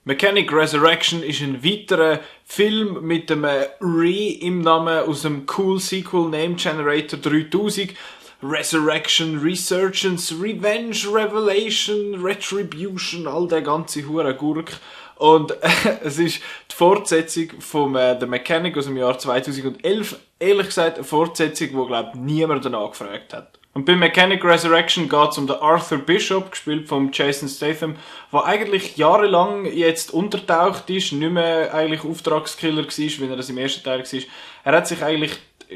Mechanic Resurrection ist ein weiterer Film mit einem Re im Namen aus dem Cool Sequel Name Generator 3000. Resurrection, Resurgence, Revenge, Revelation, Retribution, all der ganze hure Gurk. Und es ist die Fortsetzung von The Mechanic aus dem Jahr 2011. Ehrlich gesagt eine Fortsetzung, die, glaube ich, niemand danach gefragt hat. Und bei Mechanic Resurrection geht es um den Arthur Bishop, gespielt von Jason Statham, der eigentlich jahrelang jetzt untertaucht ist, nicht mehr eigentlich Auftragskiller war, wie er das im ersten Teil war. Er hat sich eigentlich,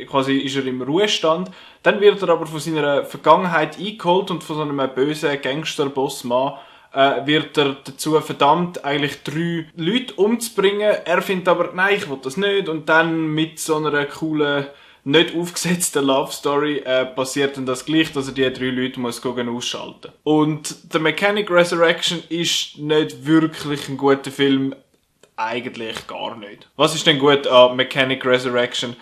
quasi ist er im Ruhestand, dann wird er aber von seiner Vergangenheit eingeholt und von so einem bösen Gangster-Bossmann wird er dazu verdammt, eigentlich 3 Leute umzubringen. Er findet aber, nein, ich will das nicht. Und dann mit so einer coolen, nicht aufgesetzten Love Story passiert dann das gleich, dass er die 3 Leute muss ausschalten. Und The Mechanic Resurrection ist nicht wirklich ein guter Film. Eigentlich gar nicht. Was ist denn gut an Mechanic Resurrection?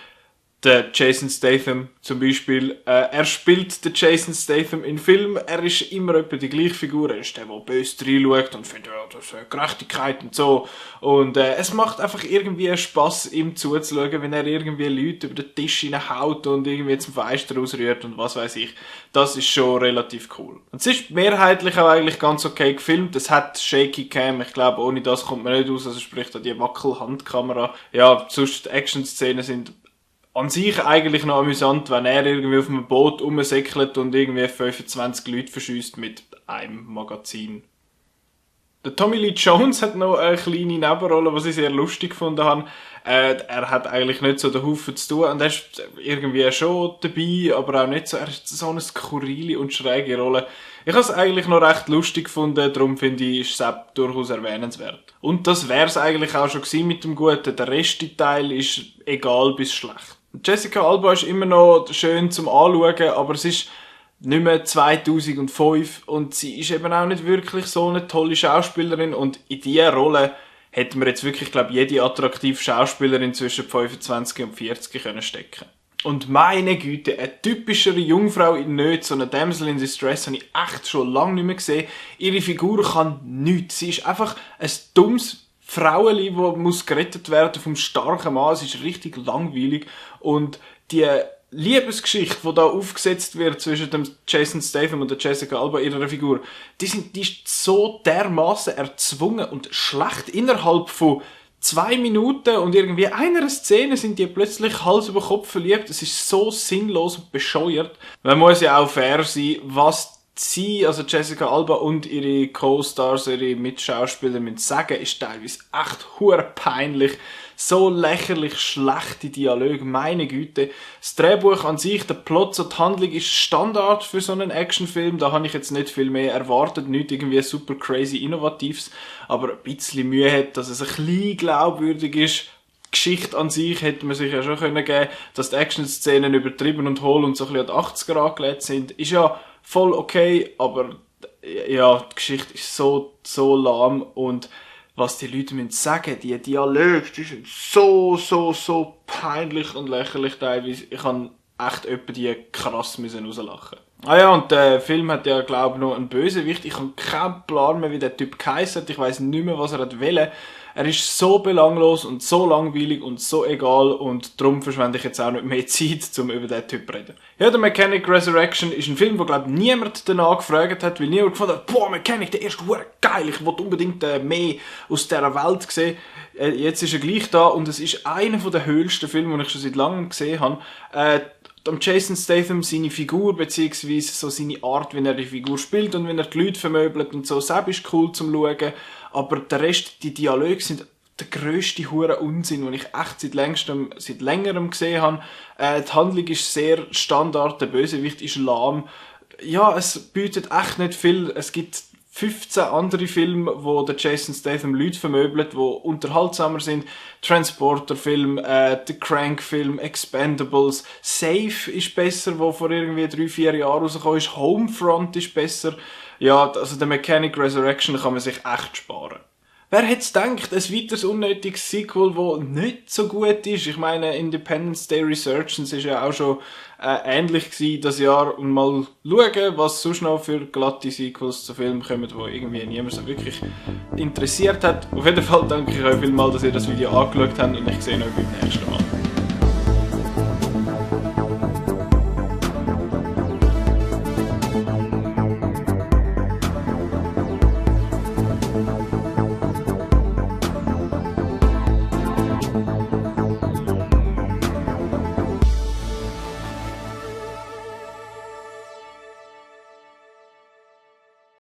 Der Jason Statham zum Beispiel, er spielt den Jason Statham in Filmen, er ist immer etwa die gleiche Figur, er ist der böse reinschaut und findet, ja, das ist Gerechtigkeit und so. Und es macht einfach irgendwie Spass, ihm zuzuschauen, wenn er irgendwie Leute über den Tisch hineinhaut und irgendwie zum Fenster ausrührt und was weiß ich. Das ist schon relativ cool. Und es ist mehrheitlich auch eigentlich ganz okay gefilmt, es hat Shaky Cam, ich glaube, ohne das kommt man nicht aus, also sprich da die Wackelhandkamera. Ja, sonst die Action-Szenen sind an sich eigentlich noch amüsant, wenn er irgendwie auf einem Boot rumsäckelt und irgendwie 25 Leute verschießt mit einem Magazin. Der Tommy Lee Jones hat noch eine kleine Nebenrolle, was ich sehr lustig gefunden habe. Er hat eigentlich nicht so den Haufen zu tun und er ist irgendwie schon dabei, aber auch nicht so. Er ist so eine skurrile und schräge Rolle. Ich habe es eigentlich noch recht lustig gefunden, darum finde ich, ist es durchaus erwähnenswert. Und das wäre es eigentlich auch schon gewesen mit dem Guten. Der Restteil ist egal bis schlecht. Jessica Alba ist immer noch schön zum Anschauen, aber es ist nicht mehr 2005 und sie ist eben auch nicht wirklich so eine tolle Schauspielerin und in dieser Rolle hätte man jetzt wirklich, glaube ich, jede attraktive Schauspielerin zwischen 25 und 40 können stecken. Und meine Güte, eine typischere Jungfrau in Not, so eine Damsel in Distress, habe ich echt schon lange nicht mehr gesehen. Ihre Figur kann nichts. Sie ist einfach ein dummes Frauenli, das muss gerettet werden vom starken Mann. Es ist richtig langweilig. Und die Liebesgeschichte, die da aufgesetzt wird zwischen dem Jason Statham und der Jessica Alba, ihrer Figur, die ist so dermaßen erzwungen und schlecht. Innerhalb von 2 Minuten und irgendwie einer Szene sind die plötzlich Hals über Kopf verliebt. Es ist so sinnlos und bescheuert. Man muss ja auch fair sein, was sie, also Jessica Alba und ihre Co-Stars, ihre Mitschauspieler müssen sagen, ist teilweise echt hure peinlich. So lächerlich schlechte Dialoge, meine Güte. Das Drehbuch an sich, der Plot, so die Handlung ist Standard für so einen Actionfilm. Da habe ich jetzt nicht viel mehr erwartet, nicht irgendwie super crazy Innovatives, aber ein bisschen Mühe hat, dass es ein bisschen glaubwürdig ist. Die Geschichte an sich hätte man sich ja schon geben können, dass die Action-Szenen übertrieben und hohl und so ein bisschen an die 80er angelegt sind. Ist ja voll okay, aber ja, die Geschichte ist so lahm und was die Leute müssen sagen, die Dialoge, die sind so peinlich und lächerlich teilweise. Ich kann echt etwa die krass rauslachen. Ah ja, und der Film hat ja, glaube ich, noch einen Bösewicht. Ich habe keinen Plan mehr, wie der Typ geheißen hat. Ich weiss nicht mehr, was er wollte. Er ist so belanglos und so langweilig und so egal und darum verschwende ich jetzt auch nicht mehr Zeit, um über diesen Typ zu reden. Ja, der Mechanic Resurrection ist ein Film, wo, glaube ich, niemand danach gefragt hat, weil niemand gefunden hat, boah, Mechanic, der erste war geil, ich will unbedingt mehr aus dieser Welt sehen. Jetzt ist er gleich da und es ist einer der höchsten Filme, die ich schon seit langem gesehen habe. Am Jason Statham seine Figur, beziehungsweise so seine Art, wie er die Figur spielt und wie er die Leute vermöbelt und so, selbst ist cool zum Schauen. Aber der Rest, die Dialoge sind der grösste hure Unsinn, den ich echt seit längerem gesehen habe. Die Handlung ist sehr Standard, der Bösewicht ist lahm. Ja, es bietet echt nicht viel. Es gibt 15 andere Filme, wo der Jason Statham Leute vermöbelt, die unterhaltsamer sind. Transporter-Film, der Crank-Film, Expendables, Safe ist besser, wo vor irgendwie 3-4 Jahren rausgekommen ist. Homefront ist besser. Ja, also der Mechanic Resurrection kann man sich echt sparen. Wer hätte es gedacht, ein weiteres unnötiges Sequel, das nicht so gut ist? Ich meine, Independence Day Resurgence ist ja auch schon ähnlich gewesen das Jahr. Und mal schauen, was sonst noch für glatte Sequels zu Filmen kommen, die irgendwie niemand so wirklich interessiert hat. Auf jeden Fall danke ich euch vielmals, dass ihr das Video angeschaut habt und ich sehe euch beim nächsten Mal.